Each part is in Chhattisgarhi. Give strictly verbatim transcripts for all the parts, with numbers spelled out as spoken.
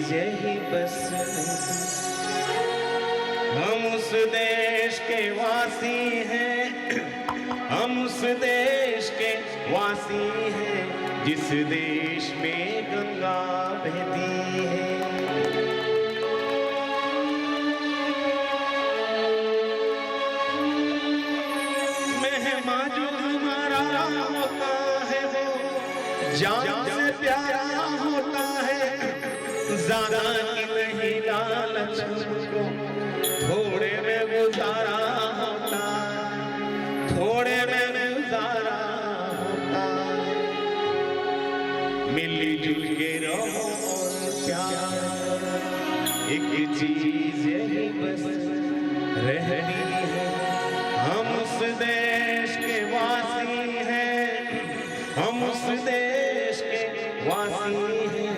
यही बस नहीं। हम उस देश के वासी हैं, हम उस देश के वासी हैं, जिस देश में गंगा बहती है। मेहमा जो हमारा होता है, वो जान से प्यारा होता है। ज्यादा की नहीं लालच हमको, थोड़े में गुजारा होता है, थोड़े में गुजारा होता है। मिलजुल के रहो और प्यार करो, एक चीज यही बस रहती है। हम उस देश के वासी हैं, हम उस देश के वासी हैं,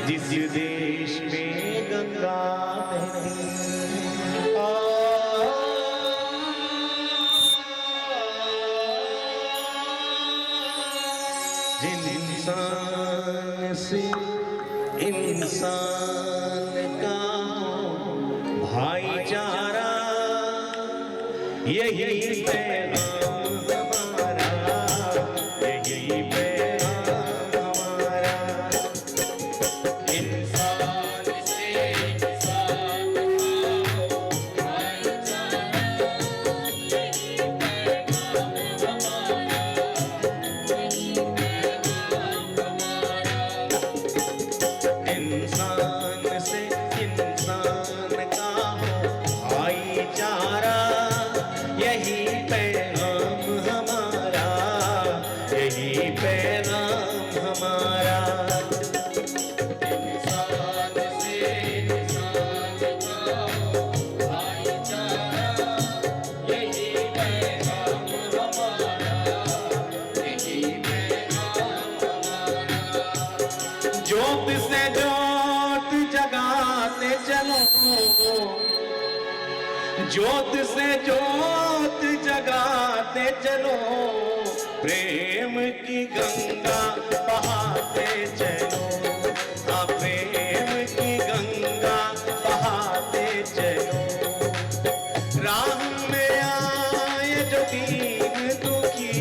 जिस देश में गंगा बहती है। आ, इंसान से इंसान का हो भाईचारा, यही पैगाम हमारा, यही पैगाम हमारा। इंसान से इंसान का हो भाईचारा, यही पैगाम हमारा, यही पैगाम हमारा। इंसान से इंसान का हो भाईचारा, यही पैगाम हमारा, यही पैगाम हमारा। इंसान से इंसान का हो भाईचारा, यही पैगाम हमारा, यही पैगाम हमारा। ज्योत से ज्योत जगाते चलो, ज्योत से ज्योत जगाते चलो, प्रेम की गंगा बहाते चलो, हाँ, प्रेम की गंगा बहाते चलो। राह में आए जो दीन दुखी,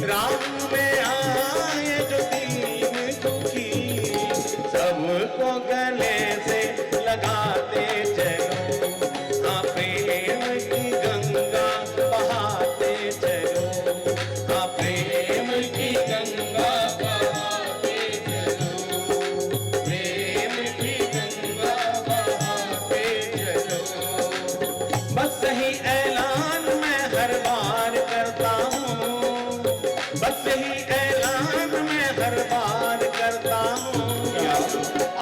राह में आए जो दीन दुखी, सबको गले से लगाते चलो, हाँ, प्रेम की गंगा बहाते चलो, हाँ, प्रेम की गंगा बहाते चलो, प्रेम की गंगा बहाते चलो। बस यही ऐलान मैं हर बार करता हूँ, बस यही ऐलान मैं हर बार करता हूँ।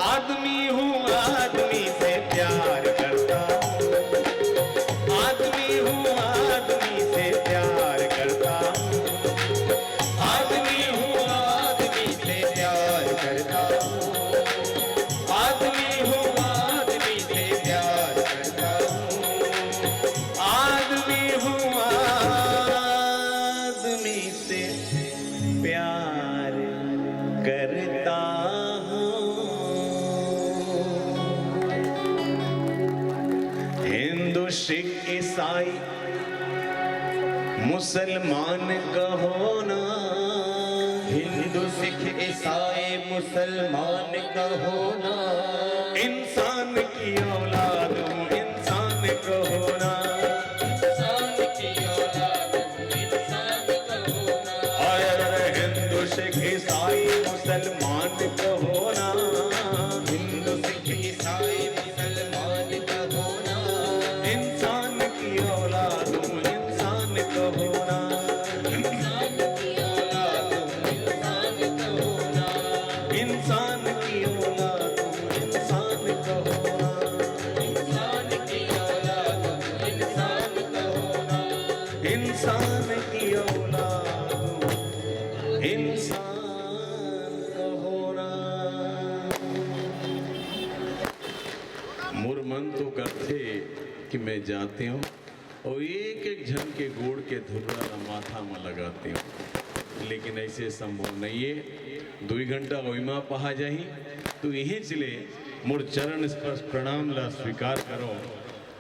आदमी हूँ, आदमी से प्यार करता हूँ, आदमी हूँ, आदमी से प्यार करता हूँ, आदमी हूँ, आदमी से प्यार करता हूँ, आदमी हूँ, आदमी से प्यार करता हूँ, आदमी हूँ, आदमी से प्यार करता हूँ। हिंदू, सिख, ईसाई, मुसलमान कहो ना, हिंदू, सिख, ईसाई, मुसलमान कहो ना, इंसान की औलाद हूँ, इंसान कहो ना, इंसान की औलाद हूँ, इंसान कहो ना। अरे, अरे, हिंदू, सिख, ईसाई, मुसलमान कहो ना, हिंदू, सिख, ईसाई, मुसलमान कहो ना, इंसान की औलाद हूँ, इंसान कहो ना, इंसान की औलाद हूँ, इंसान कहो ना, इंसान की औलाद हूँ, इंसान कहो ना, इंसान की औलाद हूँ, इंसान कहो ना, इंसान की औलाद हूँ, इंसान कहो ना। मोर मन तो करथे कि मैं जातेंव अउ एक एक झन के गोड़ के धुर्रा ला माथा म लगातेंव, लेकिन ऐसे संभव नइये। दुई घंटा ओइमा पहा जाही, तो इहेंच ले मोर चरण स्पर्श प्रणाम ला स्वीकार करो,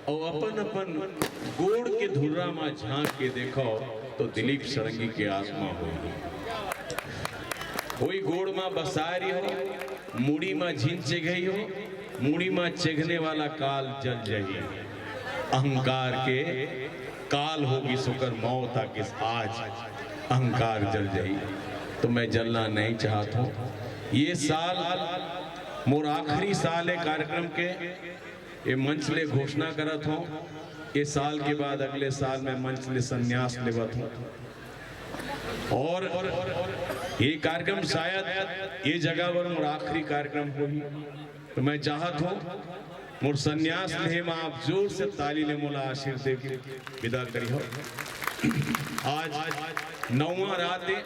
अउ अपन अपन गोड़ के धुर्रा मा झांक के देखो, तो दिलीप षडंगी के आत्मा होही। होई गोड़ मा बसारी हो, मुड़ी मा झिन चेघई हो, मुड़ी मा चेघने वाला काल जल जाही। अहंकार के काल होगी, सोकर मौत आके आज अहंकार जल जाही। तो मैं जलना नहीं चाहत हूँ। ये साल मोर आखिरी साल है कार्यक्रम के, ये मंच ले घोषणा करत हूँ। ये साल के बाद अगले साल मैं मंच ले संन्यास लेवत हूँ। और ये कार्यक्रम शायद ये जगह पर मोर आखिरी कार्यक्रम होही। तो मैं चाहत हूँ, मोर संन्यास लेहे मा आप जोर से ताली ले मोला आशीर्वाद दे के विदा करिहो। आज नौवां रात है,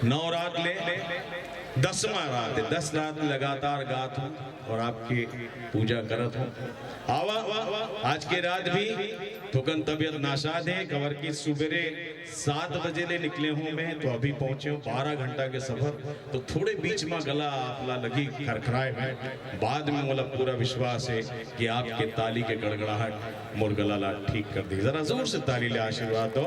नौ रात ले दसवां रात है, दस रात लगातार गात हूँ और आपके पूजा करत हूँ। आवा, आज के रात भी थोकन तबीयत नासाज है, काबर कि सुबेरे सात बजे ले निकले हूँ मैं, तो अभी पहुँचे हूँ, बारह घंटा के सफर, तो थोड़े बीच मा गला आपला लगी खरखराए में। बाद में मोला पूरा विश्वास है कि आपके ताली के गड़गड़ाहट मोर गला ला ठीक कर दी। जरा जोर से ताली ले आशीर्वाद दो।